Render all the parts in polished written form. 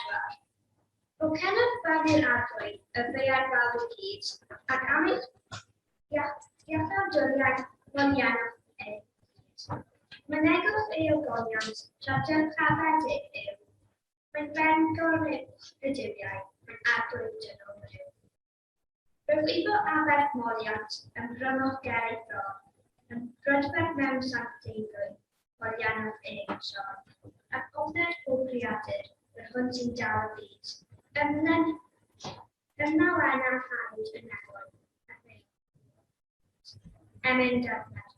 14. Bocenodd Barnu'r Arglwydd y ddaear fawr i gyd, ac am eich iachawdwriaeth moliannodd ef. Mynegodd ei ogoniant tra dyrchafedig yw, mae'n ben goruwch y duwiau, mae'n arglwydd dynol ryw. Rhowch iddo aberth moliant ym mrynnodd ger ei fron, yn brydferth mewn sancteiddrwydd, moliannodd ef tro. Ac ofned pob creadur, yr hwn sy'n dal y byd, ymlen, ymlawen a rhaid y nefoedd, a ddeil. Emyn dyfned.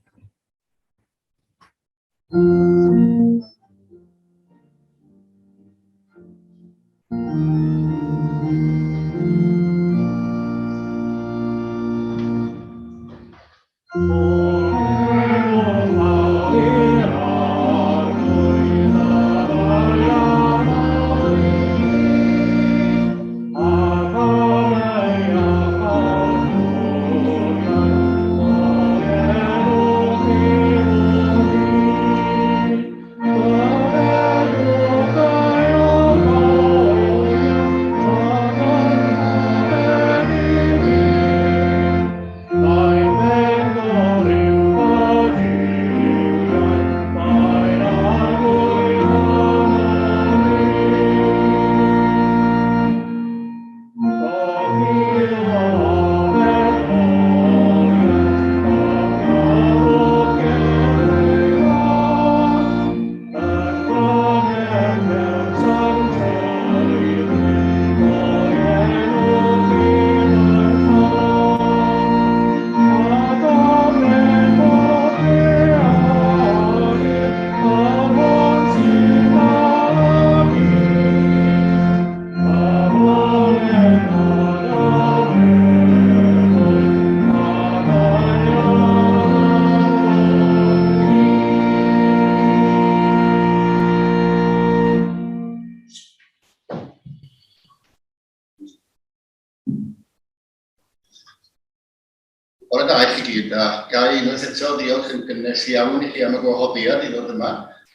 Bore da i chi gyd, a ga i unwaith eto ddiolch yn gynnes iawn i chi am y gwahoddiad i ddod yma.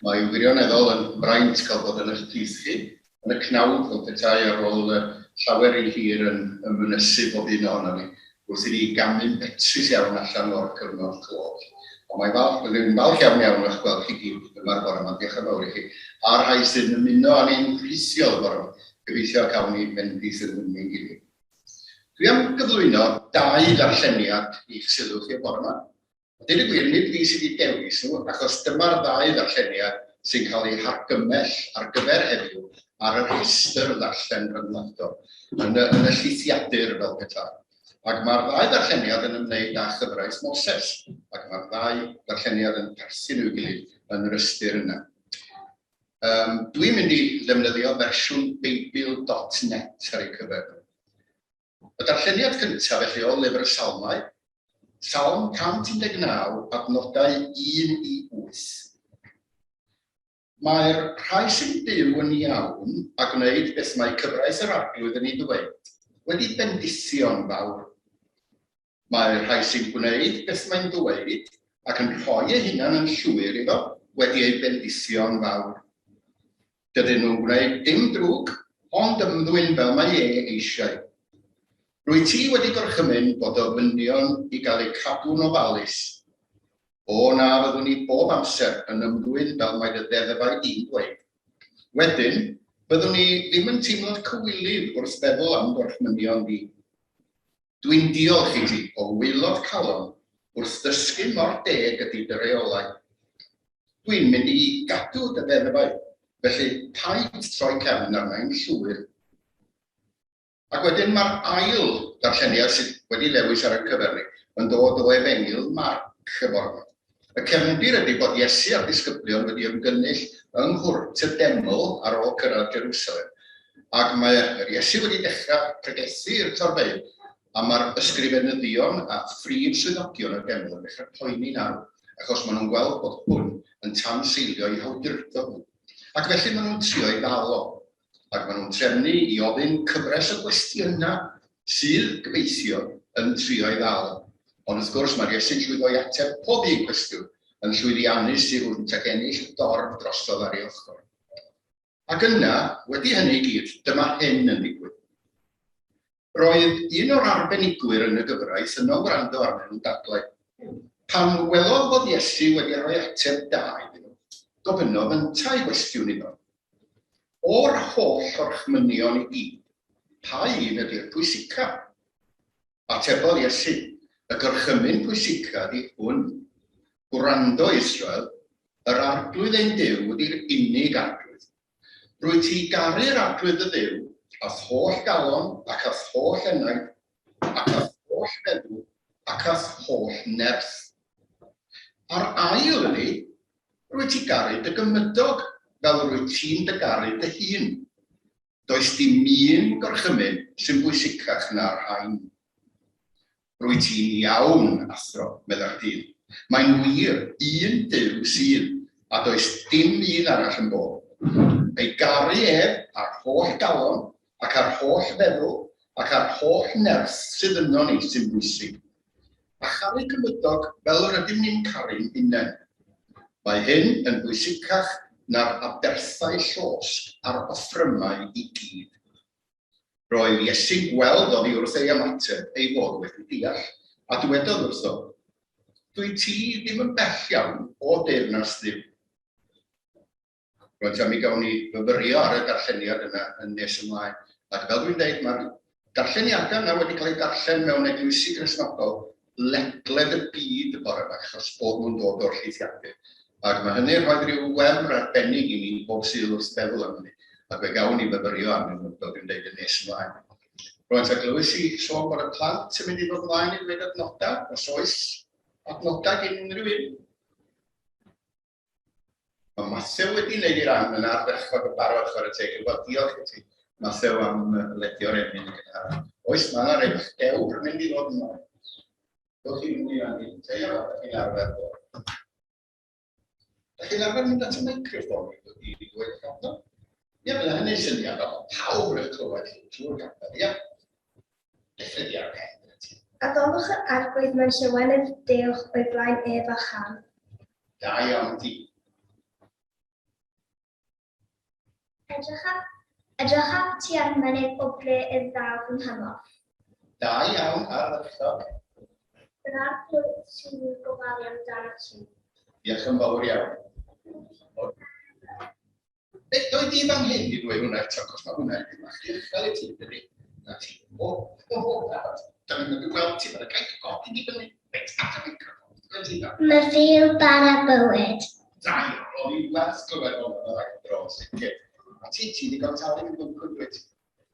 Mae wirioneddol yn fraint cael bod yn eich plith chi, yn y cnawd fel petai ar ôl llawer rhy hir yn ymynysu bob un ohonon ni, wrth i ni gamu'n betrus iawn allan o'r cyfnod clo. Ond mae'n falch, byddwn i'n falch iawn iawn o'ch gweld chi gyd yma'r bore yma, diolch yn fawr i chi. A'r rhai sydd yn ymuno â ni'n rhithiol y bore yma, gobeithio cawn ni fendith yn nghwmni'n gilydd. Dwi am gyflwyno dau ddarlleniad i'ch sylw chi y bore yma. A deud y gwir, nid fi sydd wedi dewis nhw, achos dyma'r ddau ddarlleniad sy'n cael eu hargymell ar gyfer heddiw ar y rhestr ddarllen rhyngwladol, yn y, yn y llithiadur fel petai. Ac mae'r ddau ddarlleniad yn ymwneud â chyfraith Moses, ac mae'r ddau ddarlleniad yn perthyn i'w gilydd yn yr ystyr yna. Um, dwi'n mynd i ddefnyddio fersiwn Beibl.net ar eu cyfer. Y darlleniad cyntaf felly o Lyfr y Salmau, Salm 119, adnodau 1 i 8. Mae'r rhai sy'n byw yn iawn a gwneud beth mae cyfraith yr Arglwydd yn ei ddweud wedi bendithio'n fawr. Mae'r rhai sy'n gwneud beth mae'n ddweud ac yn rhoi eu hunain yn llwyr iddo wedi eu bendithio'n fawr. Dydyn nhw'n gwneud dim drwg, ond ymddwyn fel mae e eisiau. Rwyt ti wedi gorchymyn bod ofynion i gael eu cadw'n ofalus. O na, fyddwn i bob amser yn ymddwyn fel mae dy ddeddfau di'n dweud. Wedyn, fyddwn i ddim yn teimlo'r cywilydd wrth feddwl am gorchmynion di. Dwi'n diolch i ti o waelod calon wrth ddysgu mor deg ydy dy reolau. Dwi'n mynd i gadw dy ddeddfau, felly paid troi cefn arna i'n llwyr. Ac wedyn mae'r ail ddarlleniad sydd wedi ddewis ar y cyfer ni yn dod o Efengyl Marc y bore yma. Y cefndir ydy bod Iesu a'r disgyblion wedi ymgynnull yng nghwrt y deml ar ôl cyrraedd Jerusalem, ac mae yr Iesu wedi dechrau pregethu i'r torfeydd, a mae'r ysgrifenyddion a phrif swyddogion y deml yn dechrau poeni'n arw, achos maen nhw'n gweld bod hwn yn tanseilio eu hawdurdod nhw. Ac felly maen nhw'n trio ei ddal o. Ac maen nhw'n trefnu i ofyn cyfres o gwestiynau sydd, gobeithio, yn trio ei ddal. Ond wrth gwrs, mae'r Iesu'n llwyddo i ateb pob un cwestiwn yn llwyddiannus tu hwnt ac ennill y dorf drosodd ar ei ochr. Ac yna, wedi hynny i gyd, dyma hyn yn digwydd. Roedd un o'r arbenigwyr yn y gyfraith yno'n gwrando arnyn nhw'n dadlau. Pan welodd fod Iesu wedi rhoi ateb da iddyn nhw, gofynnodd yntau gwestiwn iddo. O'r holl orchmynion i gyd, pa un ydy'r pwysicaf? Atebodd Iesu, Y gorchymyn pwysica ydy hwn, Gwrando, Israel, yr Arglwydd ein Duw ydy'r unig Arglwydd. Rwyt ti i garu'r Arglwydd dy Dduw â'th holl galon ac â'th holl enaid ac â'th holl feddwl ac â'th holl nerth. A'r ail ydy, rwyt ti garu dy gymydog fel rwyt ti'n dy garu dy hun. Does dim un gorchymyn sy'n bwysicach na'r rhain. Rwyt ti'n iawn, athro, meddai'r dyn. Mae'n wir, un Duw sydd, a does dim un arall yn bod. Ei garu ef â'r holl galon, ac â'r holl feddwl, ac â'r holl nerth sydd yno ni sy'n bwysig. A charu cymydog fel yr ydym ni'n caru'n hunain. Mae hyn yn bwysicach na'r aberthau llosg a'r offrymau i gyd. Roedd Iesu'n gweld oddi wrth ei ymateb ei fod wedi deall, a dywedodd wrtho, Dwyt ti ddim yn bell iawn o deyrnas Dduw. Rwan ta, mi gawn ni fyfyrio ar y darlleniad yna yn nes ymlaen. Ac fel dwi'n deud, mae'r darlleniadau yna wedi cael eu darllen mewn eglwysi Gristnogol ledled y byd y bore yma, achos bod nhw'n dod o'r llithiadur. Ac mae hynny'n rhoi rhyw wefr arbennig i ni bob Sul wrth feddwl am hynny. Ac fe gawn ni fyfyrio arnyn nhw, fel dwi'n deud, yn nes ymlaen. Rwan ta, glywys i sôn bod y plant yn mynd i ddod ymlaen i ddweud adnodau, os oes adnodau gen unrhyw un. Mae Mathew wedi wneud ei ran yn ardderchog yn barod, chwarae teg. Wel, diolch i ti, Mathew, am ledio'r emyn yn gynharach. Oes, mae yna rei bach dewr yn mynd i ddod ymlaen. Dewch i fyny fan hyn, te iawn, ydych chi'n arfer dod. Ydych chi'n arfer mynd at y meicroffon i ddod i ddweud eich Ie, bydde hynny'n syniad, ond pawb yn eich clywed chi trwy'r capel, ie? Dechrau di ar pen gyda ti. Addolwch yr Arglwydd mewn llawenydd deuwch o'i flaen ef â chân. Da iawn ti. Edrychaf, edrychaf tua'r mynydd o ble y ddaw fy nghymorth. Da iawn, ardderchog. Yr Arglwydd sy'n gofalu amdanat ti. Diolch yn fawr iawn. Be, doi di fan hyn i ddweud hwnna eto, achos mae hwnna yn bach uchel i ti, dydy? Na ti. O, o, o, na, da ni'n mynd i gweld ti, mae'n cael godi di fyny. Reit, at y microffon. Gweld ti da. Myfyw bara bywyd. Da iawn, o'n i'n werth clywed hwnna yn yr ail dro, sicr. A ti, ti ddigon talu yn gwncwn, dwyt?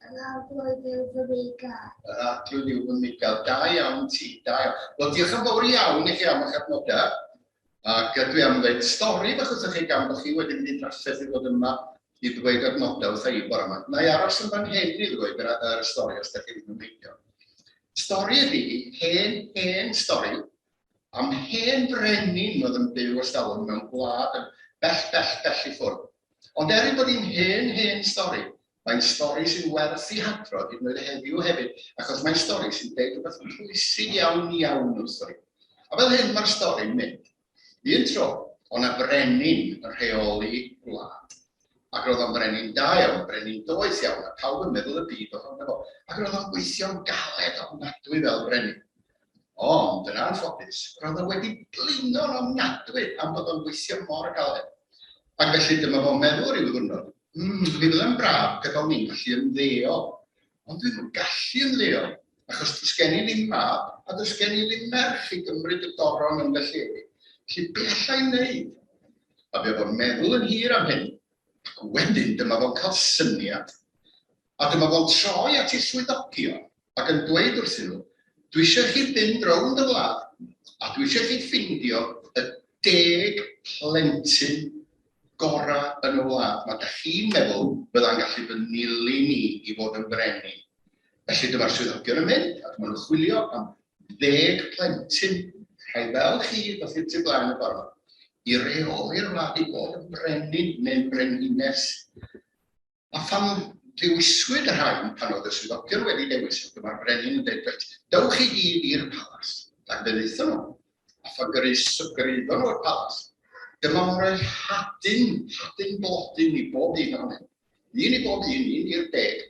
Yr arglwydd yw fy meigar. Yr arglwydd yw fy meigar. Da iawn ti, da iawn. Wel, diolch yn fawr iawn i chi am eich adnodau. Ac dwi am ddweud stori fach wrthych chi gan bod chi wedi mynd i drafferth i ddod yma i ddweud adnodau wrtha i bore yma. Na i aros yn fan hyn i ddweud yr, yr stori os ydych chi ddim yn meindio. Stori ydy hi, hen, hen stori, am hen frenin oedd yn byw ers talwm mewn gwlad yn bell, bell, bell i ffwrdd. Ond er ei bod hi'n hen, hen stori, mae'n stori sy'n werth ei hadrodd hyd yn oed heddiw hefyd, achos mae'n stori sy'n deud rhywbeth pwysig iawn iawn wrtho i. A fel hyn mae'r stori'n mynd. Un tro, o' 'na frenin yn rheoli gwlad. Ac roedd o'n frenin da iawn, brenin doeth iawn, a pawb yn meddwl y byd ohono fo. Ac roedd o'n gweithio'n galed ofnadwy fel brenin. Ond, yn anffodus, roedd o wedi blino'n ofnadwy am bod o'n gweithio mor galed. Ac felly dyma fo'n meddwl rhyw ddiwrnod, mm, mi fydde'n braf pe bawn i'n gallu ymddeol. Ond dwi ddim yn gallu ymddeol, achos does gen i ddim mab a does gen i ddim merch i gymryd y goron yn fy lle. Felly be alla i wneud? A fe fo'n meddwl yn hir am hyn, ac wedyn dyma fo'n cael syniad. A dyma fo'n troi at ei swyddogion ac yn dweud wrthyn nhw, dwi eisiau chi fynd rownd y wlad a dwi eisiau chi ffindio y deg plentyn gorau yn y wlad. Mae da chi'n meddwl fydda'n gallu fy nilyn i i fod yn frenin. Felly dyma'r swyddogion yn mynd a dyma nhw'n chwilio am ddeg plentyn, rhai fel chi, ddoth i'r tu blaen y ffordd, i reoli'r wlad i fod yn brenin neu'n brenhines. A phan ddewiswyd y rhain, pan oedd y swyddogion wedi dewis nhw, dyma'r brenin yn dweud, reit, dewch i gyd i'r palas. Ac fe ddaethon nhw. A phan gyrhaeddon nhw'r palas, dyma nhw'n rhoi hadyn, hadyn blodyn i bob un ohonyn nhw. Un i bob un, un i'r 10.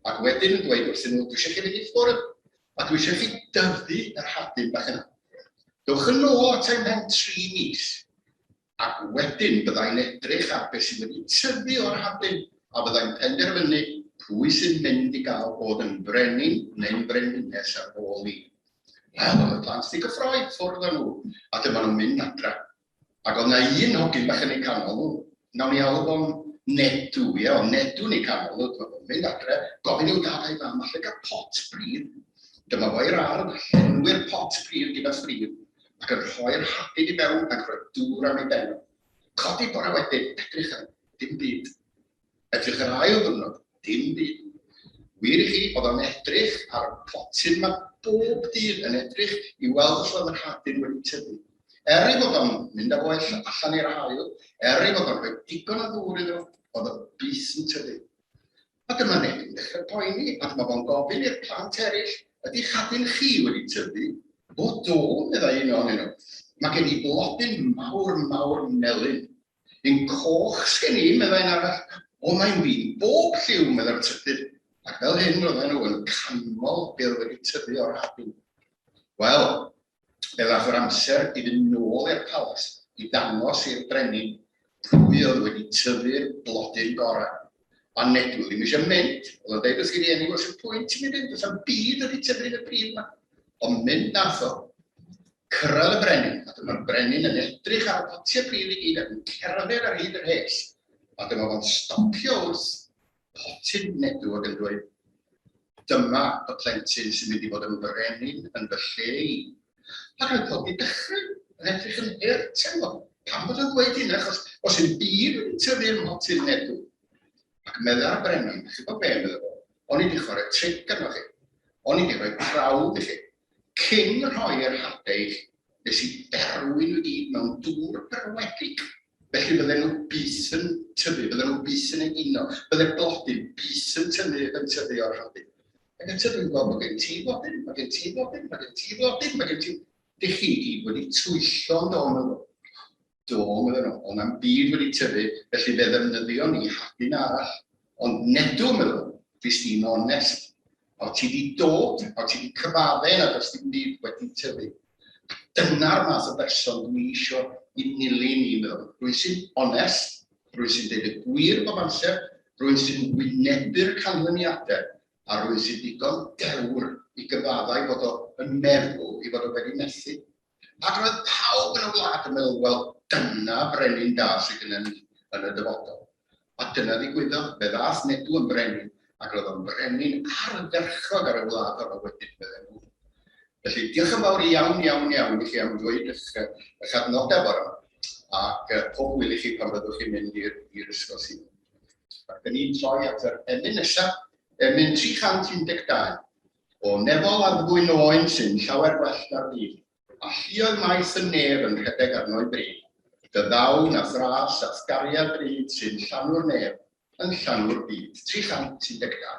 Ac wedyn yn dweud wrthyn nhw, dwi eisiau chi fynd i ffwrdd, a dwi eisiau chi dyfu yr hadyn bach yna. Dewch yn ôl ata i mewn 3 mis. Ac wedyn byddai'n edrych ar beth sydd wedi tyfu o'r hadyn, a byddai'n penderfynu pwy sy'n mynd i gael bod yn frenin neu'n frenhines ar ôl i. Wel, oedd y plant 'di gyffroi, ffwrdd â nhw, a dyma nhw'n mynd adra. Ac oedd 'na un hogyn bach yn eu canol nhw, nawn ni alw fo'n Nedw, ie, oedd Nedw yn eu canol nhw, dyma fo'n mynd adre, gofyn i'w dad a'i fam, allai gael pot pridd. Dyma fo i'r ardd, llenwi'r pot pridd gyda phridd, ac yn rhoi'r hadyn i mewn ac rhoi dŵr am ei ben. Codi bore wedyn, edrych ar dim byd. Edrych yr ail ddiwrnod, dim byd. Wir i chi, oedd o'n edrych ar y potyn 'ma bob dydd, yn edrych i weld os oedd yr hadyn wedi tyfu. Er ei fod o'n mynd â fo allan i'r haul, er ei fod o'n rhoi digon o ddŵr iddo, oedd o byth yn tyfu. A dyma Ned yn dechrau poeni, a dyma fo'n gofyn i'r plant eraill, ydy'ch hadyn chi wedi tyfu? O do, meddai un ohonyn nhw. Mae gen i blodyn mawr, mawr melyn. Un coch sgen i, meddai un arall. O, mae'n fin bob lliw, meddai'r trydydd. Ac fel hyn roedden nhw yn canmol be oedd wedi tyfu o'r hadyn. Wel, fe ddaeth yr amser i fynd nôl i'r palas i ddangos i'r brenin pwy oedd wedi tyfu'r blodyn gorau. A Nedw ddim eisiau mynd. Oedd o'n deud wrth ei rieni, wel, sy'n pwynt i mi fynd, does na'm byd wedi tyfu yn y pridd 'ma. Ond mynd nath o. Cyrraedd y brenin, a dyma'r brenin yn edrych ar y potiau pridd i gyd ac yn cerdded ar hyd yr rhes. A dyma fo'n stopio wrth potyn Nedw ac yn dweud, Dyma y plentyn sy'n mynd i fod yn frenin yn fy lle i. Ac roedd pawb wedi dychryn, yn edrych yn hurt efo. Pam bod o'n dweud hyn, achos os yw'n byd wedi tyfu ym mhotyn Nedw. Ac meddai'r brenin, chi'n gwybod be, meddai fo, o'n i wedi chwarae tric arnoch chi. O'n i wedi rhoi prawf i chi. Cyn rhoi'r hadau i chi, nes i berwi nhw i gyd mewn dŵr berwedig. Felly fydden nhw byth yn tyfu, fydden nhw byth yn egino, bydde blodyn byth yn tynnu yn tyfu o'r hadyn. Ac eto dwi'n gweld bod gen ti flodyn, mae gen ti flodyn, mae gen ti flodyn, mae gen ti... Dych chi i gyd wedi twyllo yn do, meddwl. Do, meddwl nhw, ond na'm byd wedi tyfu, felly fe ddefnyddion ni hadyn arall. Ond Nedw, meddwl, fues di'n onest. O ti 'di dod, o ti 'di cyfadde nad oes dim byd wedi tyfu. Dyna'r math o berson dwi isio i nilyn i, meddwl. Rwy'n sy'n onest, rwy'n sy'n deud y gwir bob amser, rwy'n sy'n wynebu'r canlyniadau, a rwy'n sy'n ddigon dewr i gyfaddau fod o yn meddwl ei fod o wedi methu. Ac roedd pawb yn y wlad yn meddwl, wel, dyna frenin da sydd gennym ni yn y dyfodol. A dyna ddigwyddodd, fe ddaeth Nedw yn frenin, ac roedd o'n frenin ardderchog ar y wlad honno wedyn, medden nhw. Felly, diolch yn fawr iawn, iawn, iawn i chi am ddweud eich, eich adnodau bore yma, ac pob hwyl i chi pan fyddwch chi'n mynd i'r ysgol Sul. Ac dyn ni'n troi at yr emyn nesaf, emyn 312. O nefol addfwyn oen sy'n llawer gwell na'r byd, a lluoedd maith y nef yn rhedeg arno'i bryd, dy ddawn a'th ras a'th gariad drud sy'n llanw'r nef, yn llanw'r byd. 312.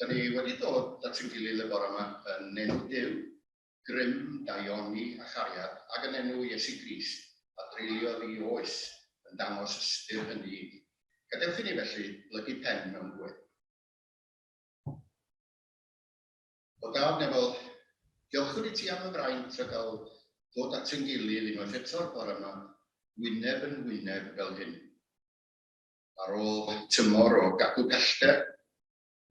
Da ni wedi dod at ein gilydd y bore yma yn enw Duw, grym, daioni a chariad, ac yn enw Iesu Grist, a dreuliodd ei oes yn dangos ystyr hynny i ni. Gadewch i ni felly blygu pen mewn gweddi. O Dad nefol, diolchwn i ti am y fraint o gael dod at ein gilydd unwaith eto'r bore yma, wyneb yn wyneb fel hyn. Ar ôl tymor o gadw pellter,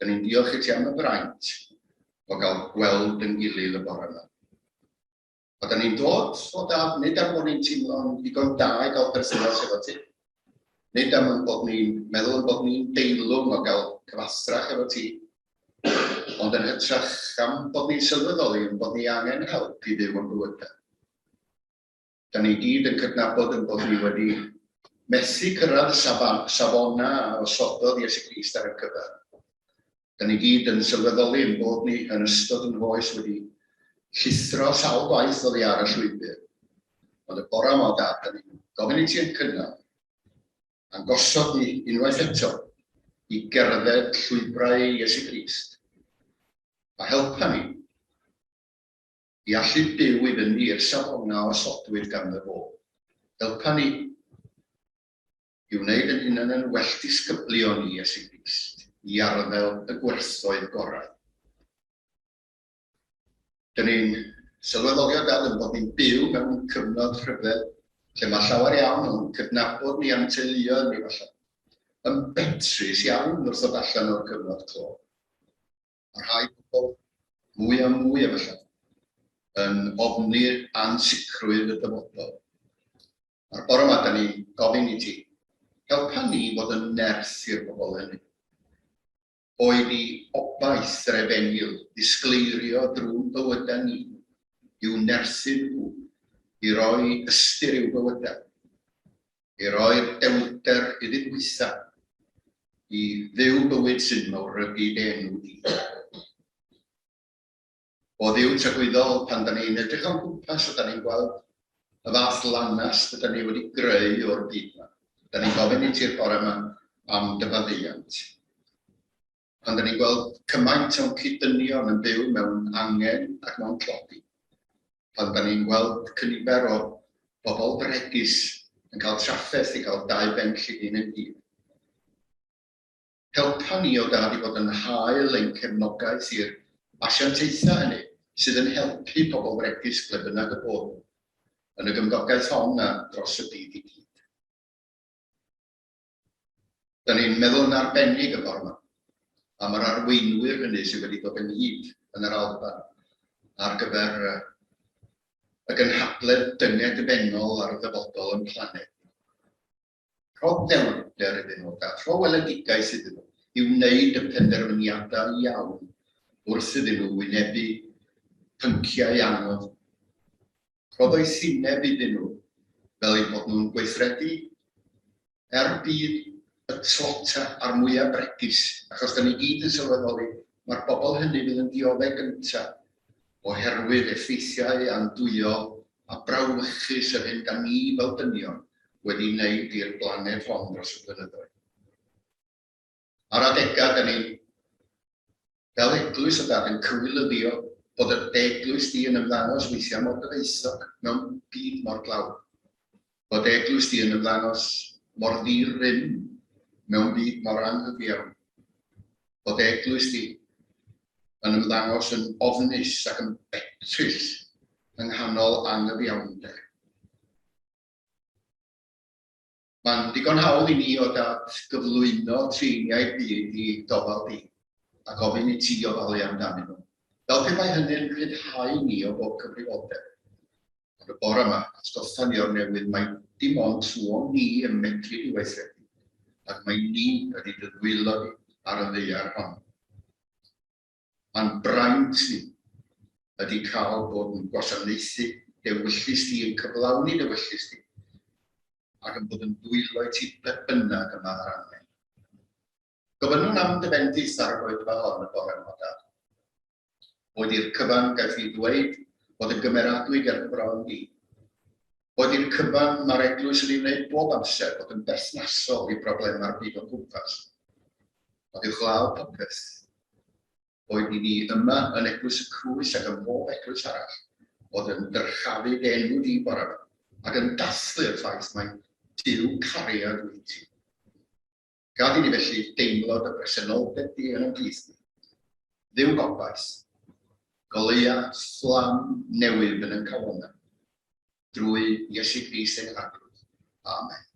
dyn ni'n diolch i ti am y fraint o gael gweld yn gilydd y bore yma. A da ni'n dod o Dad, nid am bod ni'n teimlo'n ddigon da i gael perthynas efo ti, nid am yn bod ni'n meddwl yn bod ni'n deilwng o gael cyfathrach efo ti, ond yn hytrach am bod ni'n sylweddoli yn bod ni angen help i fyw yn bywydau. Da ni gyd yn cydnabod yn bod ni wedi methu cyrraedd y safona a osododd Iesu Grist ar y cyfer. Da ni gyd yn sylweddoli ein bod ni yn ystod yn hoes wedi llithro sawl gwaith oddi ar y llwybr. Ond y bore yma o Dad, da ni'n gofyn i ti yn cynnal a'n gosod ni unwaith eto i gerdded llwybrau Iesu Grist a helpa ni i allu byw i fyny i'r safonau a osodwyd ganddo fo. Helpa ni i wneud ein hunain yn well disgyblion i Iesu Grist, i arddel y gwerthoedd gorau. Dyn ni'n sylweddoli o dad yn bod ni'n byw mewn cyfnod rhyfedd lle mae llawer iawn o'n cydnabod ni a'n teuluoedd ni falle yn betrus iawn wrth ddod allan o'r cyfnod clo. Mae rhai pobl, mwy a mwy efallai, yn ofni'r ansicrwydd y dyfodol. A'r bore yma, da ni'n gofyn i ti, helpa ni fod yn nerth i'r bobl hynny. Boed i obaith yr efengyl ddisgleirio drwy'n bywydau ni, i'w nerthu nhw, i roi ystyr i'w bywydau, i roi'r dewrder iddyn nhwytha, i fyw bywyd sy'n mawrygu dy enw di. O Dduw tragwyddol, pan da ni'n edrych o'n gwmpas a da ni'n gweld y fath lanast yda ni wedi greu o'r byd yma, da ni'n gofyn i ti'r bore yma am dy faddeuant. Pan da ni'n gweld cymaint o'n cyd-dynion yn byw mewn angen ac mewn tlodi, pan da ni'n gweld cynifer o bobl fregus yn cael trafferth i gael dau ben llinyn ynghyd, Helpa ni o Dad i fod yn hael ein cefnogaeth i'r asiantaethau hynny sydd yn helpu pobl fregus ble bynnag y bo nhw, yn y gymdogaeth hon a dros y byd i gyd. Da ni'n meddwl yn arbennig y bore yma am yr arweinwyr hynny sydd wedi dod ynghyd yn yr Alban ar gyfer y gynhadledd dyngedfennol ar ddyfodol yn planed. Rho ddewrder iddyn nhw, a rho weledigaeth iddyn nhw i wneud y penderfyniadau iawn wrth iddyn nhw wynebu pynciau anodd. Rho ddoethineb iddyn nhw fel eu bod nhw'n gweithredu er budd y tlota a'r mwyaf bregus, achos da ni gyd yn sylweddoli mae'r bobl hynny fydd yn dioddef gyntaf oherwydd effeithiau andwyol a brawychus yr hyn da ni fel dynion wedi wneud i'r blaned hon dros y blynyddoedd. Ar adegau, da ni fel eglwys o dad yn cywilyddio bod y eglwys di yn ymddangos weithiau mor gyfoethog mewn byd mor dlawd. Bod eglwys di yn ymddangos mor ddi-rym mewn byd mor anghyfiawn. Bod eglwys di. yn ymddangos yn ofnus ac yn betrus yng nghanol anghyfiawnder. Mae'n ddigon hawdd i ni o Dad gyflwyno trueiniau'r byd i gofal di, a gofyn i ti ofalu amdanyn nhw, fel pe bai hynny'n rhyddhau ni o bob cyfrifoldeb. Ond y bore yma, atgoffa ni o'r newydd mai dim ond trwom ni y medri di weithredu, ac mai ni ydy dy ddwylo di ar y ddaear hon. A'n braint ni ydy cael bod yn gwasanaethu d'ewyllys di, yn cyflawni d'ewyllys di, ac yn bod yn dwylo i ti ble bynnag y mae'r angen. Gofynnwn am dy fendith ar yr oedfa hon y bore yma, Dad. Boed i'r cyfan gaiff ei ddweud fod yn gymeradwy ger bron di. Boed i'r cyfan mae'r eglwys yn ei wneud bob amser fod yn berthnasol i broblemau'r byd o'n cwmpas. Ond uwchlaw popeth, boed i ni yma yn Eglwys y Crwys ac ym mhob eglwys arall fod yn dyrchafu dy enw di bore yma, ac yn dathlu'r ffaith mai Duw cariad wyt ti. Gad i ni felly deimlo dy bresenoldeb di yn ein plith ni. Dduw gobaith, goleua fflam newydd yn ein calonnau, drwy Iesu Grist ein Arglwydd. Amen.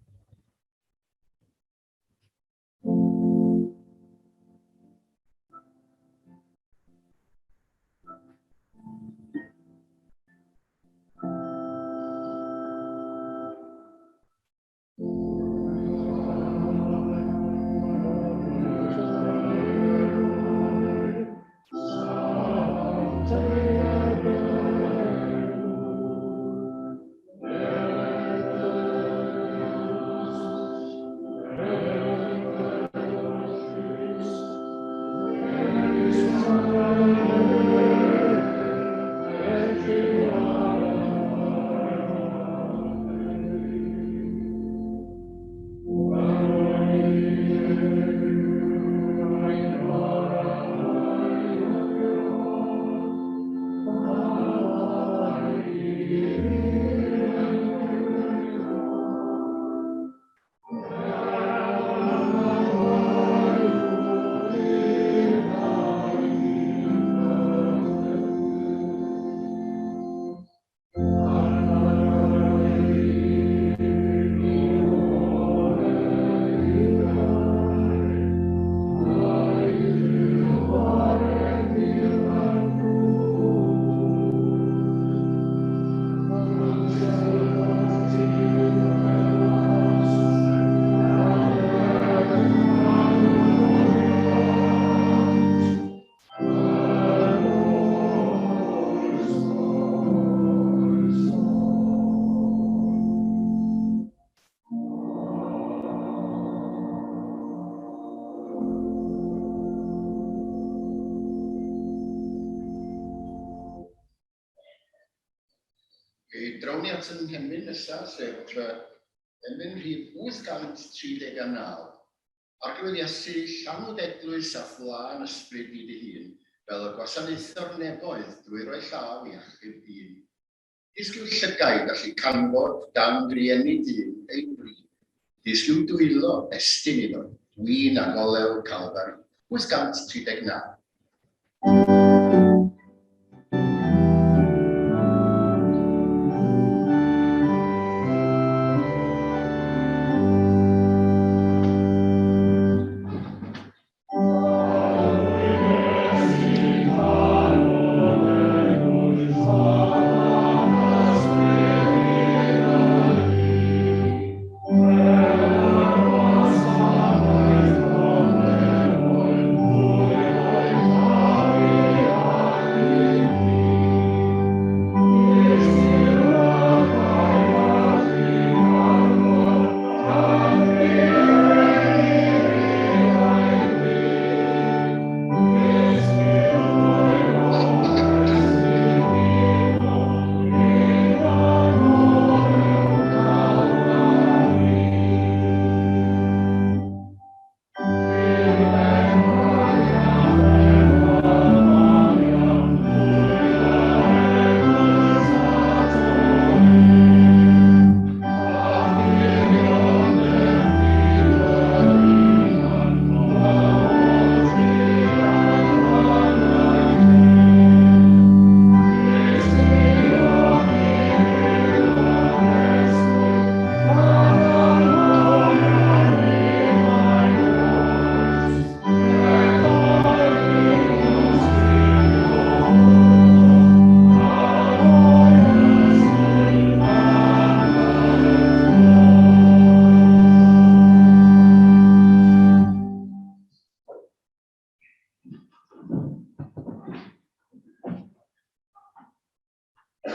I drawn ni at yn hemyn nesaf, sef emyn rhif 839. Arglwydd Iesu, llanwyd eglwys a phlân ysbryd di dy hun, fel y gwasanaetho'r nefoedd drwy roi llaw i achub dyn. Disg yw llygaid allu canfod dan drueni dyn ei bryd. Disg yw dwylo estyn iddo win ag olew Calfari. 839.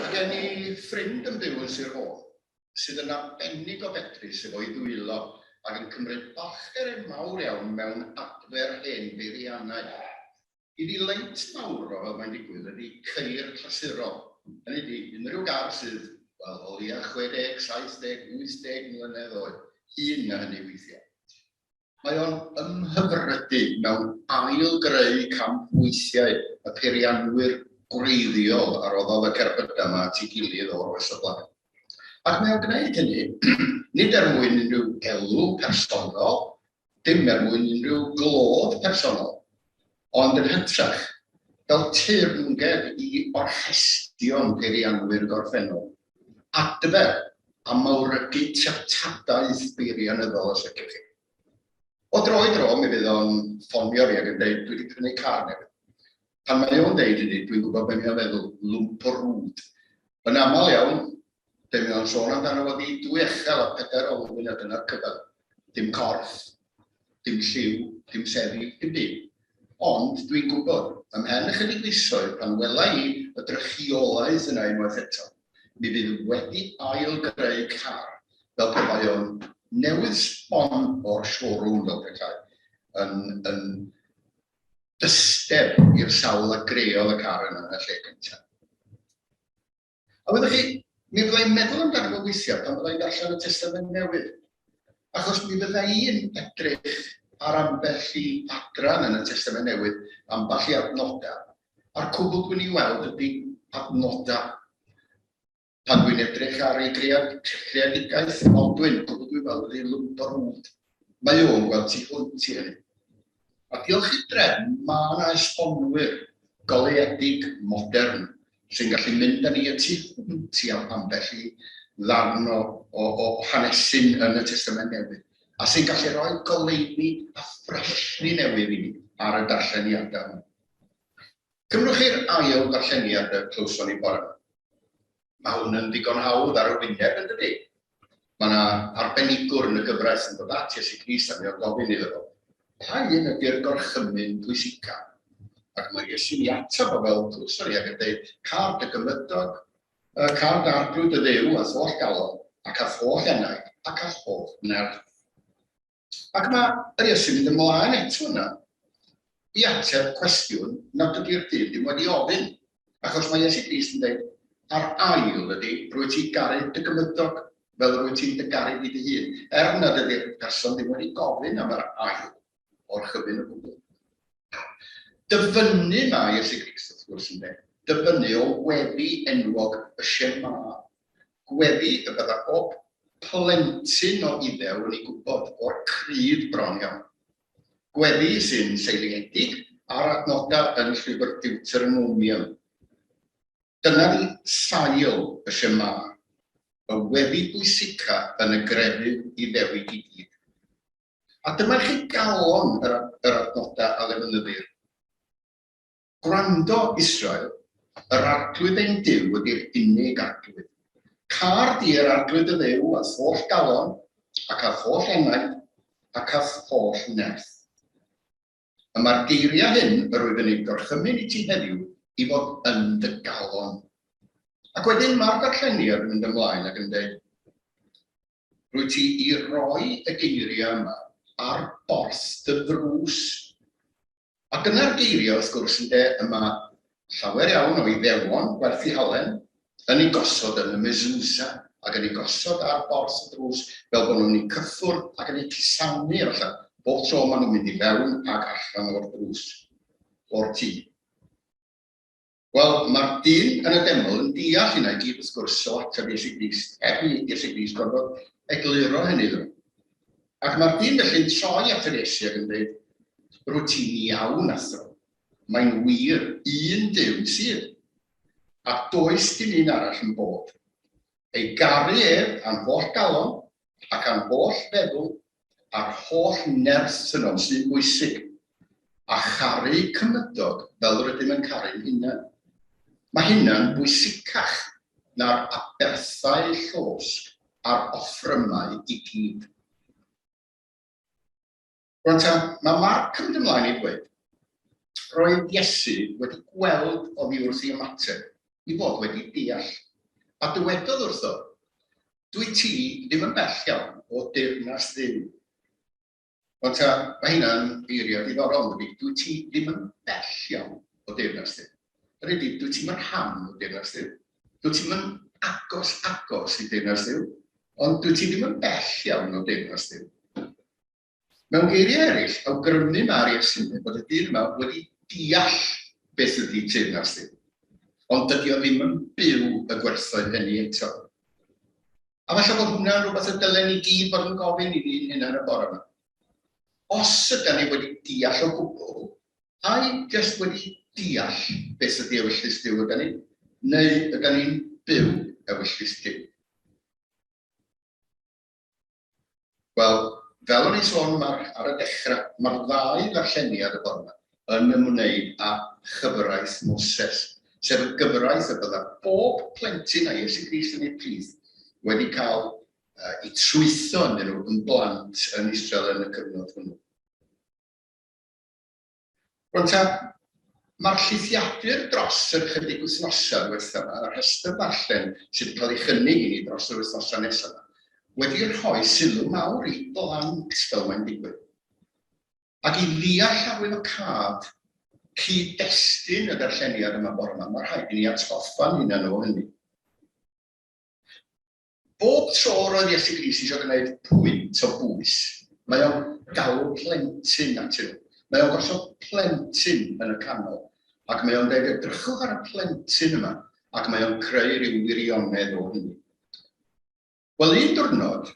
Mae gen i ffrind yn byw yn Sir Fôn sydd yn arbennig o fedrus efo'i ddwylo ac yn cymryd balchder mawr iawn mewn adfer hen beiriannau. Ei ddileint mawr o fel mae'n digwydd ydy ceir clasurol. Hynny ydy, unrhyw gar sydd, wel, o leia 60, 70, 80 mlynedd oed, hŷn na hynny weithiau. Mae o'n ymhyfrydu mewn ail-greu campweithiau y peirianwyr gwreiddiol a roddodd y cerbydau yma at ei gilydd o'r oes o blaen. Ac mae o'n gwneud hynny nid er mwyn unrhyw elw personol, dim er mwyn unrhyw glod personol, ond yn hytrach fel teyrnged i orchestion peirianwyr gorffennol. Adfer a mawrygu treftadaeth beirianyddol os liciwch chi. O dro i dro mi fydd o'n ffonio fi ac yn deud dwi wedi prynu car newydd. Pan mae o'n deud hynny dwi'n gwybod be mae o'n feddwl, lwmp o rwd. Yn aml iawn, be mae o'n sôn amdano fo 'di dwy echel a pedair olwyn a dyna'r cyfan. Dim corff, dim lliw, dim seddi, dim byd. Ond dwi'n gwybod, ymhen ychydig fisoedd, pan wela i y drychiolaeth yna unwaith eto, mi fydd wedi ail-greu car fel pe bai o'n newydd sbon o'r showroom fel petai, yn, yn dysteb i'r sawl a greodd y car yna yn y lle cyntaf. A wyddoch chi, mi fydda i'n meddwl amdano fo weithiau pan fydda i'n darllen y Testament Newydd, achos mi fydda i'n edrych ar ambell i adran yn y Testament Newydd, ambell i adnodau, a'r cwbl dwi'n ei weld ydy adnodau. Pan dwi'n edrych ar ei greadigaeth Maldwyn, cwbl dwi'n weld ydy lwmp o rwd. Mae o'n gweld tu hwnt i hynny. A diolch i'r drefn, mae yna esbonwyr goleuedig modern sy'n gallu mynd â ni y tu hwnt i ambell i ddarn o, o, o hanesyn yn y Testament Newydd, a sy'n gallu rhoi goleuni a ffresni newydd i ni ar y darlleniadau hwn. Cymrwch chi'r ail ddarlleniad y clywson ni bore yma. Mae hwn yn ddigon hawdd ar y wyneb, yn dydy? Mae yna arbenigwr yn y gyfraith yn dod at Iesu Grist a mae o'n gofyn iddo fo, pa un ydy'r gorchymyn pwysica? Ac mae Iesu'n ei ateb o fel clywson ni ac yn dweud, car dy gymydog, car dy arglwydd dy Dduw a'th holl galon, ac a'th holl enaid, ac a'th holl nerth. Ac mae yr Iesu'n mynd ymlaen eto yna i ateb cwestiwn nad ydy'r dyn ddim wedi ofyn. Achos mae Iesu Grist yn dweud, a'r ail ydy, rwyt ti'n garu dy gymydog fel rwyt ti'n dy garu di dy hun, er nad ydy'r person ddim wedi gofyn am yr ail orchymyn o gwbl. Dyfynnu mae Iesu Grist, wrth gwrs, yn dweud, dyfynnu o weddi enwog y Shema, Gweddi y bydda bob plentyn o Iddew yn ei gwybod, o'r crydd bron iawn. Gweddi sy'n seiliedig ar adnodau yn llyfr Deuteronomium. Dyna di sail y Shema, y weddi bwysica yn y grefydd Iddewig i gyd. A dyma chi galon yr, yr adnodau a ddefnyddir. Gwrando, Israel, yr Arglwydd ein Duw ydy'r unig Arglwydd. Car di yr Arglwydd dy Dduw â'th holl galon, ac â'th holl enaid, ac â'th holl nerth. Y mae'r geiriau hyn yr wyf yn eu gorchymyn i ti heddiw i fod yn dy galon. Ac wedyn mae'r darlleniad yn mynd ymlaen ac yn dweud, Rwyt ti i roi y geiriau yma ar borth dy ddrws. A dyna'r geiriau, wrth gwrs, ynde, y mae llawer iawn o Iddewon gwerth eu halen yn eu gosod yn y mezuzah ac yn eu gosod ar borth y drws fel bod nhw'n eu cyffwrdd ac yn eu cusanu efallai bob tro maen nhw'n mynd i fewn ac allan o'r drws o'r tŷ. Wel, mae'r dyn yn y deml yn deall hynna i gyd wrth gwrs o ateb Iesu Grist, heb i Iesu Grist gorfod egluro hynny iddo. Ac mae'r dyn felly'n troi at yr Iesu ac yn dweud, rwyt ti'n iawn, athro. Mae'n wir, un Duw sydd, a does dim un arall yn bod. Ei garu ef a'n holl galon, ac a'n holl feddwl, a'r holl nerth ynom sy'n bwysig, a charu cymydog fel rydym yn caru'n hunain. Mae hynna'n bwysicach na'r aberthau llosg a'r offrymau i gyd. Rwan ta, mae Marc yn mynd ymlaen i ddweud, roedd Iesu wedi gweld oddi wrth ei ymateb i fod wedi deall. A dywedodd wrtho, Dwyt ti ddim yn bell iawn o deyrnas Dduw. Ond ta, mae hynna'n eiriau diddorol, yn dydi? Dwyt ti ddim yn bell iawn o deyrnas Dduw. Hynny ydi, dwyt ti'm yn rhan o deyrnas Dduw. Dwyt ti'm yn agos agos i deyrnas Dduw, ond dwyt ti ddim yn bell iawn o deyrnas Dduw. Mewn geiriau eraill, awgrymu mae'r Iesu'n dweud bod y dyn yma wedi deall beth ydy teyrnas Dduw, ond dydy o ddim yn byw y gwerthoedd hynny eto. A falle bod hwnna'n rhywbeth y dylen ni gyd fod yn gofyn i ni'n hunain y bore yma. Os ydy ni wedi deall o gwbl, ai jyst wedi deall beth ydy ewyllys Duw ydy ni, neu ydy ni'n byw ewyllys Duw? Wel, fel o'n i'n sôn mae'r, ar y dechrau, mae'r ddau ddarlleniad y bore yma yn ymwneud â chyfraith Moses, sef y gyfraith y bydda bob plentyn a Iesu Grist yn eu plith wedi cael uh, eu trwytho ynddyn nhw yn blant yn Israel yn y cyfnod hwnnw. Rwan ta, mae'r llithiadur dros yr ychydig wythnosau ddiwethaf yma, y rhestr ddarllen sydd wedi cael ei chynnig i ni dros yr wythnosau nesaf yma, wedi rhoi sylw mawr i blant fel mae'n digwydd. Ac i ddeall arwyddocâd cyd-destun y darlleniad yma bore yma, mae rhaid i ni atgoffa'n hunan o hynny. Bob tro roedd Iesu Grist eisiau gwneud pwynt o bwys, mae o'n galw plentyn atyn nhw. Mae o'n gosod plentyn yn y canol, ac mae o'n dweud, edrychwch ar y plentyn yma, ac mae o'n creu rhyw wirionedd o hynny. Wel, un diwrnod,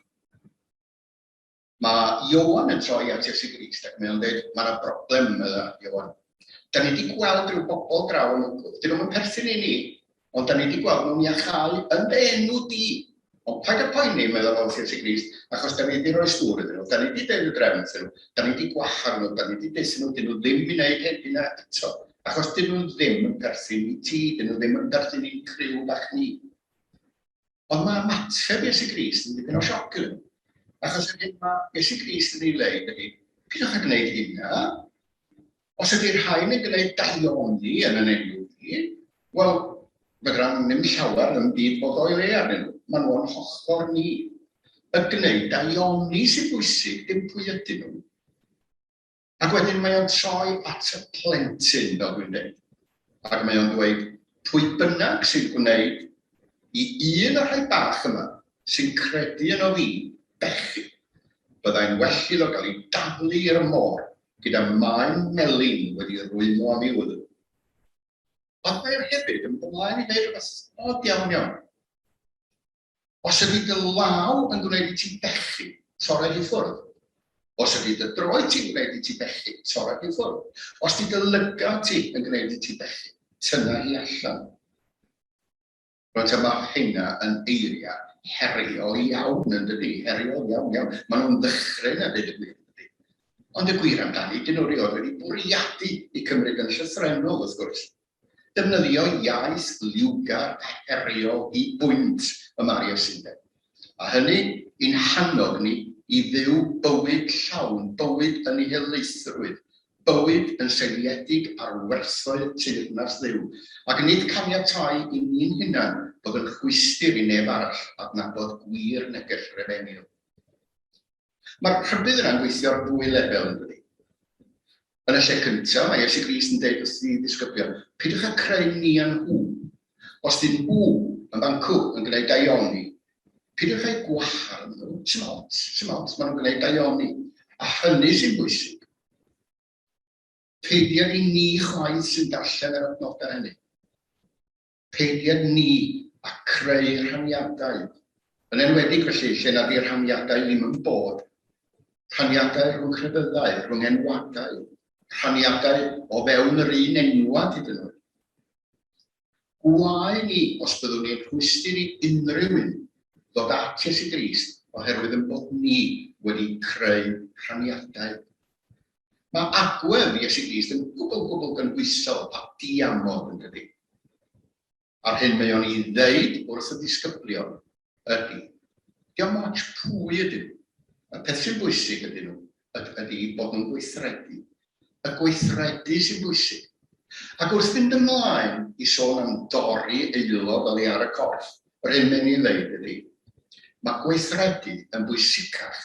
Mae Ioan yn troi at Iesu Grist ac mae o'n dweud, mae yna broblem, medda Ioan. Da ni wedi gweld rhyw bobl draw yn wncw. Dyn nhw'n perthyn i ni, ond da ni wedi gweld nhw'n iachau yn dy enw di. Ond paid â poeni, medda fo wrth Iesu Grist, achos da ni wedi rhoi stŵr iddyn nhw, da ni wedi deud y drefn wrthyn nhw, da ni wedi gwahardd nhw, da ni wedi deud nhw, dyn nhw ddim i wneud hynna eto, achos dyn nhw ddim yn perthyn i ti, dyn nhw ddim yn perthyn i'n criw bach ni. Ond mae ymateb Iesu Grist yn dipyn o sioc iddyn nhw. Achos yr hyn mae Iesu Grist yn ei wneud ydy, pidwch â gwneud hynna. Os ydy'r rhain yn gwneud daioni yn yn enw fi, wel, fedra ddim llawer yn byd bod o'i le arnyn nhw. Maen nhw o'n hochr ni. Y gwneud daioni sy'n bwysig, dim pwy ydyn nhw. Ac wedyn mae o'n troi at y plentyn, fel dwi'n dweud. Ac mae o'n dweud, pwy bynnag sy'n gwneud i un o'r rhai bach yma sy'n credu yno fi bechu, byddai'n well iddo gael ei daflu i'r môr gyda maen melin wedi rwymo am ei wddf. Ond mae o hefyd yn mynd ymlaen i ddeud rhywbeth od iawn iawn. Os ydy dy law yn gwneud i ti bechu, torra hi ffwrdd. Os ydy dy droed ti'n gwneud i ti bechu, torra hi ffwrdd. Os ydy dy lygad ti yn gwneud i ti bechu, tynna hi allan. Rwan te, mae hynna yn eiriau heriol iawn, yn dydy? Heriol iawn, iawn. Maen nhw'n ddychryn a dweud y gwir, yn dydy? Ond y gwir amdani, dyn nhw rioed wedi bwriadu i cymryd yn llythrennol, wrth gwrs. Defnyddio iaith liwgar a heriol i bwynt y mae'r Iesu de. A hynny i'n hannog ni i fyw bywyd llawn, bywyd yn ei helaethrwydd, bywyd yn seiliedig ar werthoedd teyrnas Dduw, ac nid caniatáu i ni'n hunan fod yn rhwystr i neb arall adnabod gwir neges yr Efengyl. Mae'r rhybudd yna'n gweithio ar ddwy lefel, yn dydi? Yn y lle cyntaf, mae Iesu Grist yn deud wrth ei ddisgyblion, peidiwch â creu ni a nhw. Os dyn nhw yn fancw yn gwneud daioni, peidiwch â'u gwahardd nhw, sy'n ots, sy'n ots, maen nhw'n gwneud daioni. A hynny sy'n bwysig. Peidied i ni chwaith sy'n darllen yr adnodau hynny. Peidied ni â creu rhaniadau, yn enwedig felly lle nad yw rhaniadau ddim yn bod, rhaniadau rhwng crefyddau, rhwng enwadau, rhaniadau o fewn yr un enwad hyd yn oed. Gwae ni os byddwn ni'n rhwystr i unrhyw un ddod at Iesu Grist oherwydd ein bod ni wedi creu rhaniadau. Mae agwedd Iesu Grist yn gwbl, gwbl gynhwysol a diamod, yn dydi? A'r hyn mae o'n ei ddeud wrth y disgyblion ydy, dio'm ots pwy ydyn nhw, y peth sy'n bwysig ydyn nhw ydy bod nhw'n gweithredu. Y gweithredu sy'n bwysig. Ac wrth fynd ymlaen i sôn am dorri aelod oddi ar y corff, Yr hyn mae'n ei ddeud ydy, mae gweithredu yn bwysicach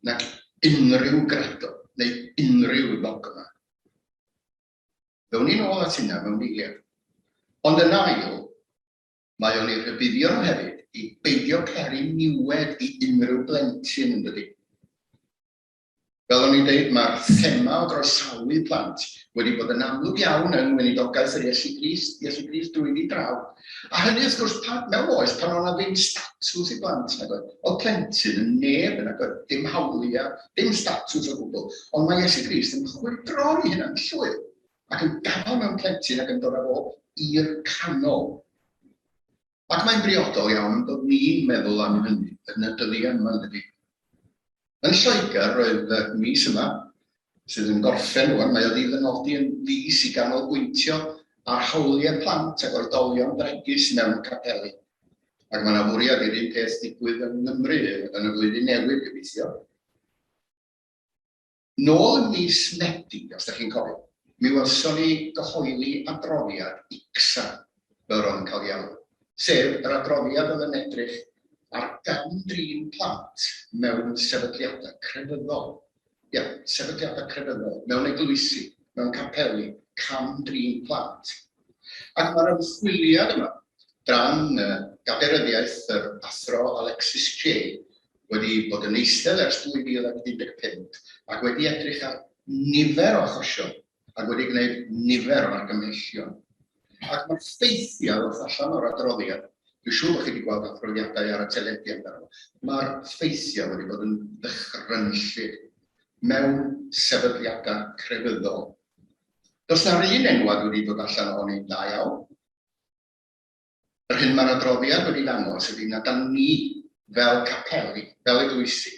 nag unrhyw gredo neu unrhyw ddogma. Ddown ni'n ôl at hynna mewn eiliad. Ond yn ail, mae o'n eu rhybuddio nhw hefyd i beidio peri niwed i unrhyw blentyn, yn dydi? Fel o'n i'n deud, mae'r thema o groesawu plant wedi bod yn amlwg iawn yng ngweinidogaeth yr Iesu Grist, Iesu Grist drwyddi draw. A hynny, wrth gwrs, pan, mewn oes pan oedd 'na ddim statws i blant, nag oedd? Oedd plentyn yn neb, nag oedd? Dim hawliau, dim statws o gwbl. Ond mae Iesu Grist yn chwyldroi hynna'n llwyr ac yn gafael mewn plentyn ac yn dod â fo i'r canol. Ac mae'n briodol iawn bod ni'n meddwl am hynny yn y dyddiau yma, yn dydi? Yn Lloegr, roedd y mis yma, sydd yn gorffen rwan, mae o 'di ddynodi yn fis i ganolbwyntio ar hawliau plant ac oedolion bregus mewn capeli. Ac mae yna fwriad i'r un peth ddigwydd yng Nghymru yn y flwyddyn newydd, gobeithio. Nôl ym mis Medi, os dach chi'n cofio, mi welson ni gyhoeddi adroddiad ICSA, fel roedd yn cael ei alw, sef yr adroddiad oedd yn edrych ar gam-drin plant mewn sefydliadau crefyddol. Ia, sefydliadau crefyddol, mewn eglwysi, mewn capeli, cam-drin plant. Ac mae'r ymchwiliad yma, dan gadeiryddiaeth yr Athro Alexis Jay, wedi bod yn eistedd ers 2015 ac wedi edrych ar nifer o achosion ac wedi gwneud nifer o argymhellion. Ac mae'r ffeithiau wrth allan o'r adroddiad, dwi'n siŵr bod chi wedi gweld adroddiadau ar y teledu amdano fo, mae'r ffeithiau wedi bod yn ddychrynllyd mewn sefydliadau crefyddol. Does na'r un enwad wedi dod allan ohoni'n dda iawn. Yr hyn mae'r adroddiad wedi dangos ydy nad 'dan ni, fel capeli, fel eglwysi,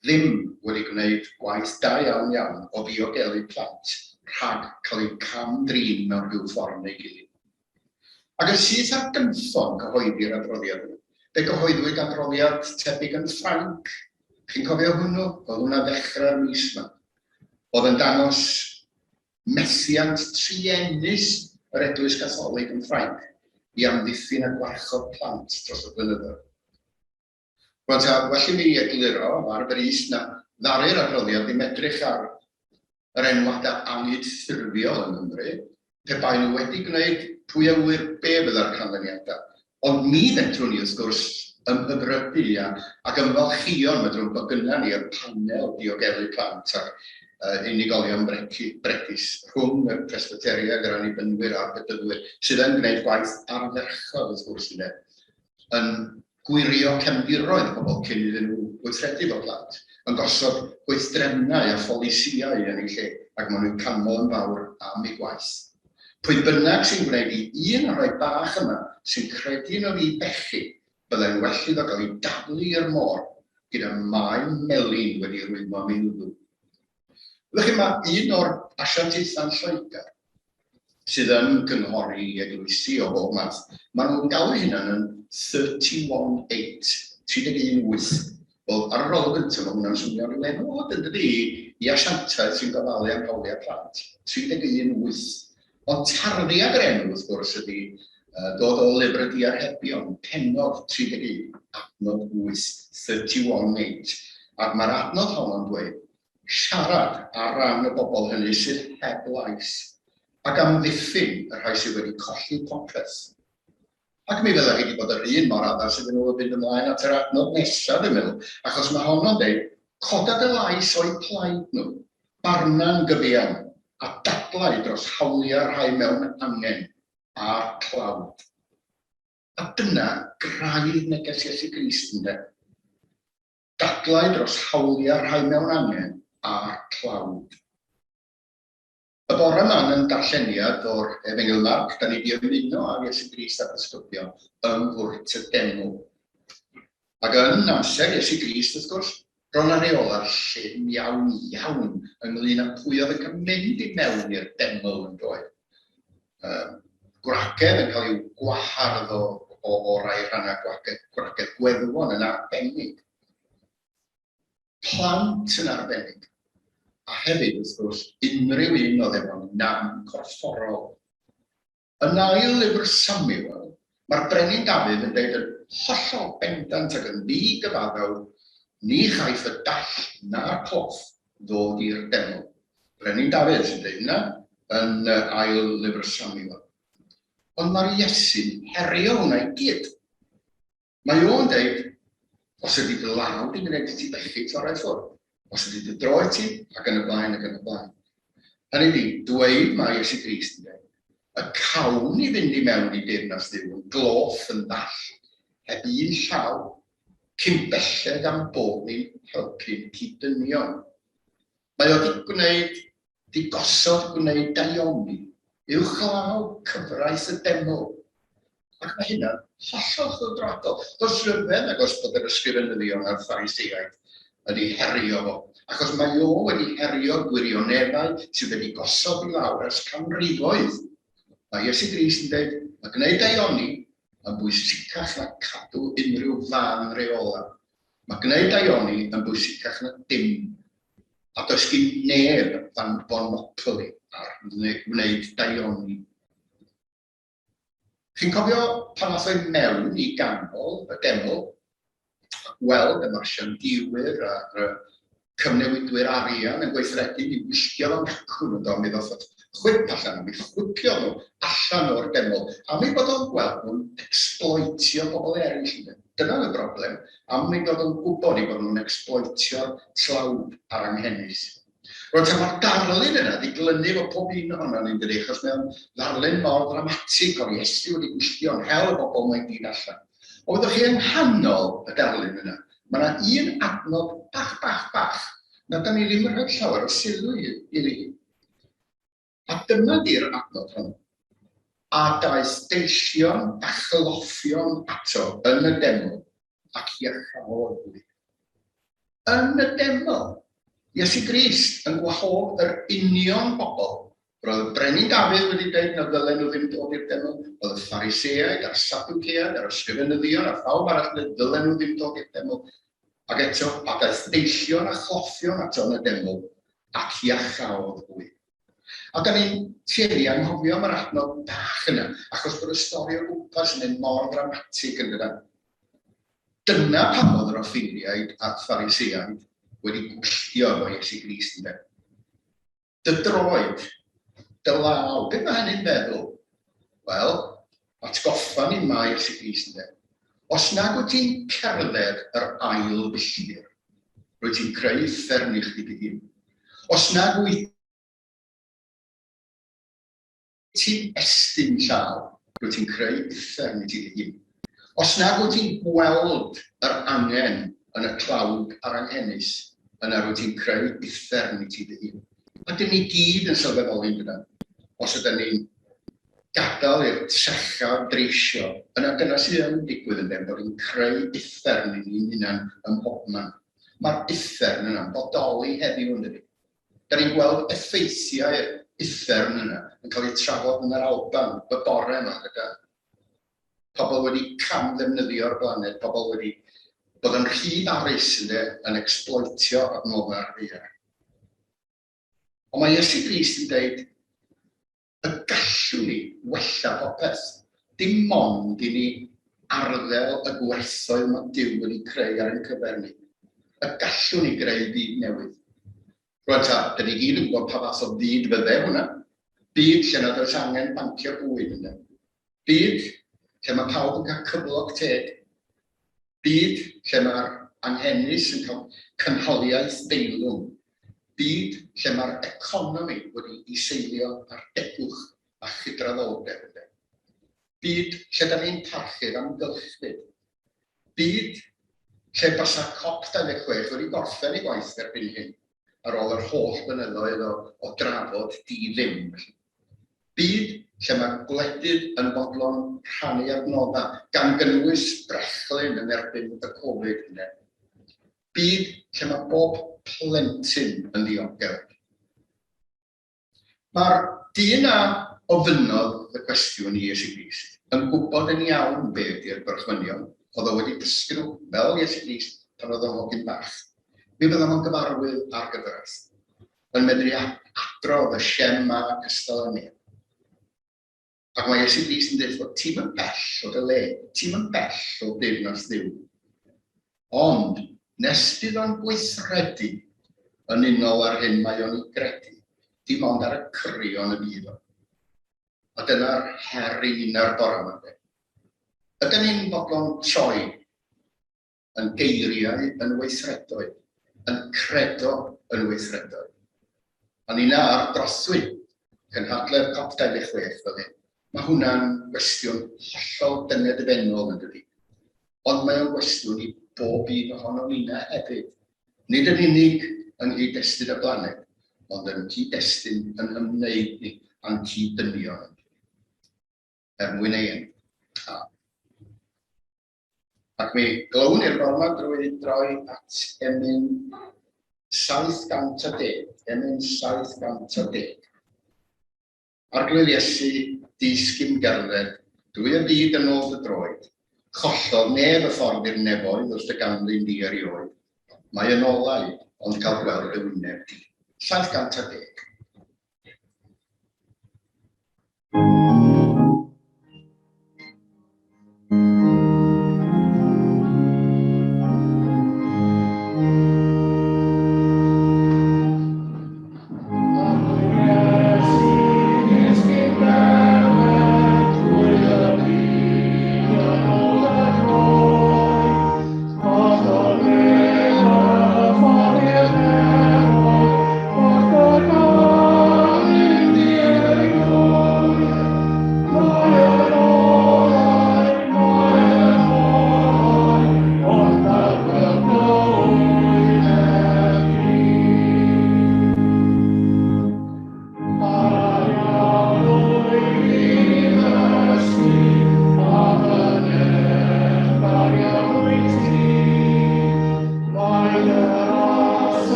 ddim wedi gwneud gwaith da iawn iawn o ddiogelu plant rhag cael eu cam-drin mewn rhyw ffordd neu gilydd. Ac yn syth ar gynffon cyhoeddi'r adroddiad yma, fe gyhoeddwyd adroddiad tebyg yn Ffrainc. Chi'n cofio hwnnw? Oedd hwnna ddechrau'r mis yma. Oedd yn dangos Methiant truenus yr Eglwys Gatholig yn Ffrainc i amddiffyn a gwarchod plant dros y blynyddoedd. Rwan ta, well i mi egluro ar frys na ddaru'r adroddiad ddim edrych ar yr enwadau anghydffurfiol yng Nghymru, pe baen nhw wedi gwneud, pwy a ŵyr be fydda'r canlyniadau. Ond mi fedrwn ni, wrth gwrs, ymhyfrydu a, ac ymfalchïo yn medrwn bod gynna ni'r panel diogelu plant ac unigolion bregus rhwng y Presbyteriaid, yr Annibynwyr a'r Bedyddwyr, sydd yn gwneud gwaith ardderchog, wrth gwrs, ynde, yn gwirio cefndiroedd pobl cyn iddyn nhw weithredu efo plant, yn gosod gweithdrefnau a pholisïau yn eu lle, ac maen nhw'n canmol yn fawr am eu gwaith. Pwy bynnag sy'n gwneud i un o'r rhai bach yma sy'n credu yno fi bechu, byddai'n well iddo gael ei daflu i'r môr gyda maen melin wedi rwymo am ei wddw. Wyddoch chi, mae un o'r asiantaethau yn Lloegr sydd yn cynghori eglwysi o bob math, maen nhw'n galw eu hunain yn 31-8, 31-8. Wel, ar yr olwg gyntaf, mae hwnna'n swnio rhyw enw od, yn dydi, i asiantaeth sy'n gofalu am hawliau plant. 31-8. Ond tarddiad yr enw, wrth gwrs, ydy dod o lyfr y Diarhebion, pennod 31, adnod 8, 31-8. Ac mae'r adnod honno'n dweud, siarad ar ran y bobl hynny sydd heb lais, ac amddiffyn y rhai sydd wedi colli popeth. Ac mi fydda hi wedi bod yr un mor addas iddyn nhw fynd ymlaen at yr adnod nesaf, dwi'n meddwl, achos mae honno'n deud, coda dy lais o'u plaid nhw, barna'n gyfiawn, a dadlau dros hawliau'r rhai mewn angen, a'r tlawd. A dyna graidd neges Iesu Grist, ynde? Dadlau dros hawliau'r rhai mewn angen, a'r tlawd. Y bore yma yn darlleniad o'r Efengyl Marc, da ni wedi ymuno â'r Iesu Grist a'r disgyblion yng nghwrt y deml. Ac yn amser Iesu Grist, wrth gwrs, roedd yna reolau llym iawn iawn ynglyn â pwy oedd yn cael mynd i mewn i'r deml yn doedd. Um, gwragedd yn cael eu gwahardd o, o, o rai rhannau gwragedd, gwragedd gweddwon yn arbennig. Plant yn arbennig, a hefyd, wrth gwrs, unrhyw un oedd efo nam corfforol. Yn ail lyfr Samuel, Mae'r Brenin Dafydd yn deud yn hollol bendant ac yn ddi-gyfaddawd, ni chaiff y dall na'r cloff ddod i'r deml. Brenin Dafydd sy'n deud hynna yn ail lyfr Samuel. Ond mae'r Iesu'n herio hwnna i gyd. Mae o'n deud, os ydy dy law di'n gwneud i ti bechu, torra i ffwrdd. Os ydy dy droed ti, ac yn y blaen, ac yn y blaen. Hynny ydi, dweud mae Iesu Grist yn dweud, y cawn i fynd i mewn i deyrnas Dduw yn gloff, yn ddall, heb un llaw, cyn belled am bod ni'n helpu'n cyd-dynion. Mae o wedi gwneud, wedi gosod gwneud daioni uwchlaw cyfraith y deml. Ac mae hynna'n hollol chwyldroadol. Does rhyfedd nag oes bod yr ysgrifenyddion a'r Phariseaid yn ei herio fo, achos mae o wedi herio'r gwirioneddau sydd wedi gosod i lawr ers canrifoedd. Mae Iesu Grist yn dweud, mae gwneud daioni yn bwysicach na cadw unrhyw fân reolau. Mae gwneud daioni yn bwysicach na dim. A does gin neb fan fonopoli ar wneud daioni. Chi'n cofio pan ath o i mewn i ganol y deml a gweld y marsiandïwyr a'r cyfnewidwyr arian yn gweithredu, mi wylltiodd o'n cacwn yn do, mi ddoth y chwip allan, mi chwipiodd nhw allan o'r deml, am ei bod o'n gweld nhw'n exploitio pobl eraill. Ynde? Dyna oedd y broblem, am ei bod o'n gwybod ei bod nhw'n exploitio'r tlawd a'r anghenus. Rwan ta, mae'r darlun yna wedi glynu efo pob un ohono ni'n dydi, achos mae o'n ddarlun mor ddramatig o'r Iesu wedi gwylltio'n hel y bobl mae'n gyd allan. Ond fyddwch chi yng nghanol y darlun yna, mae yna un adnod bach, bach, bach, na da ni ddim yn rhoi llawer o sylw iddi hi. A dyma di'r adnod hwnnw. A daeth deillion a chloffion ato yn y deml ac iachaodd hwy. Yn y deml, Iesu Grist yn gwahodd yr union bobl. Roedd y Brenin Dafydd wedi dweud na ddylen nhw ddim dod i'r deml, roedd y Phariseaid a'r Sadwceaid a'r ysgrifenyddion a phawb arall yn dweud ddylen nhw ddim dod i'r deml. Ac eto, a daeth deillion a chloffion ato yn y deml ac iachaodd hwy. A da ni'n tueddu anghofio am yr adnod bach yna, achos bod y stori o gwmpas yn mynd mor ddramatig yn dydan. Dyna pam oedd yr offeiriaid a'r Phariseaid wedi gwylltio efo Iesu Grist, ynde? Dy droed, dy law, beth mae hynny'n feddwl? Wel, atgoffa ni mae Iesu Grist, ynde? Os nag wyt ti'n cerdded yr ail filltir, rwyt ti'n creu uffern i chdi dy hun. Os nag wyt ti'n estyn llaw, rwyt ti'n creu uffern i ti dy hun. Os nag wyt ti'n gweld yr angen yn y tlawd a'r anghenus, yna rwyt ti'n creu uffern i ti dy hun. A dyn ni gyd yn sylweddoli, yn dydan? Os ydyn ni'n gadael i'r trechaf dreisio, yna dyna sydd yn digwydd yn bod ni'n creu uffern i ni'n hunan ym mhobman. Mae'r uffern yna'n bodoli heddiw yn dydi? Da ni'n gweld effeithiau'r uffern yna yn cael eu trafod yn yr Alban y bore yma gyda pobl wedi cam-ddefnyddio'r blaned, pobl wedi bod yn rhy barus ynde, yn exploitio adnoddau'r ddaear. Ond mae Iesu Grist yn deud y gallwn ni wella popeth. Dim ond i ni arddel y gwerthoedd mae Duw wedi creu ar ein cyfer ni. Y gallwn ni greu byd newydd. Rwan ta, dyn ni gyd yn gwybod pa fath o fyd fydde hwnna. Byd lle nad oes angen bancio bwyd ynddo. Byd lle mae pawb yn cael cyflog teg. Byd lle mae'r anghenus yn cael cynhaliaeth deilwng. Byd lle mae'r economi wedi'i seilio ar degwch a chydraddoldeb. Ynde? Byd lle da ni'n parchu'r amgylchfyd. Byd lle basa COP26 wedi gorffen ei gwaith erbyn hyn, ar ôl yr holl blynyddoedd o, o drafod di-ddim. Byd lle mae gwledydd yn fodlon rhannu adnoddau, gan gynnwys brechlyn yn erbyn y Covid, ynde. Byd lle mae bob plentyn yn ddiogel. Mae'r dyn a ofynnodd y cwestiwn i Iesu Grist yn gwybod yn iawn be ydy'r gorchmynion oedd o wedi dysgu nhw fel Iesu Grist pan oedd o'n hogyn bach. Mi fydda fo'n gyfarwydd â'r gyfraith. Yn medru adrodd y Shema cystal â neb. Ac mae Iesu Grist yn dweud bod ti'n yn bell o dy le, ti'n yn bell o deyrnas Dduw. Ond, nes bydd o'n gweithredu yn unol â'r hyn mae o'n ei gredu, dim ond ar y cyrion y bydd o. A dyna'r her i ninna'r bore yma. De. Ydyn ni'n fodlon troi yn geiriau yn weithredoedd, yn credo yn weithredoedd? A ninna ar drothwy cynhadledd COP26 fel hyn. Mae hwnna'n gwestiwn hollol dyngedfennol yn dydi? Ond mae o'n gwestiwn i bob un ohono ninna hefyd. Nid yn unig yng nghyd-destun y blaned, ond yn nghyd-destun yn hymwneud ni â'n cyd-dynion, er mwyn ei enw. A. Ac mi glown i'r bore yma drwy droi at emyn 710, emyn 710. Arglwydd Iesu, disgyn gerdded, drwy y byd yn ôl dy droed. Collodd neb y ffordd i'r nefoedd wrth dy ganlyn di erioed. Mae yn olau, ond cael gweld dy wyneb di. 710.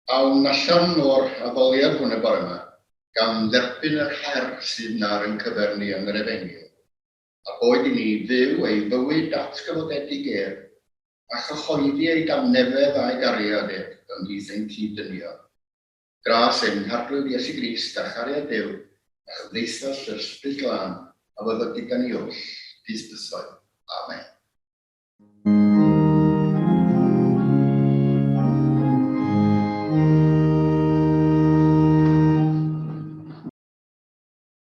Awn allan o'r addoliad hwn y bore yma, gan dderbyn yr her sydd 'na ar ein cyfer ni yn yr Efengyl, a boed i ni fyw ei fywyd datgyfodedig ef, a chyhoeddi ei dangnefedd a'i gariad ef ymhlith ein cyd-dynion. Gras ein Harglwydd Iesu Grist a chariad Duw a chymdeithas yr Ysbryd Glân a fyddo gyda ni oll, dydd bythoedd. Amen.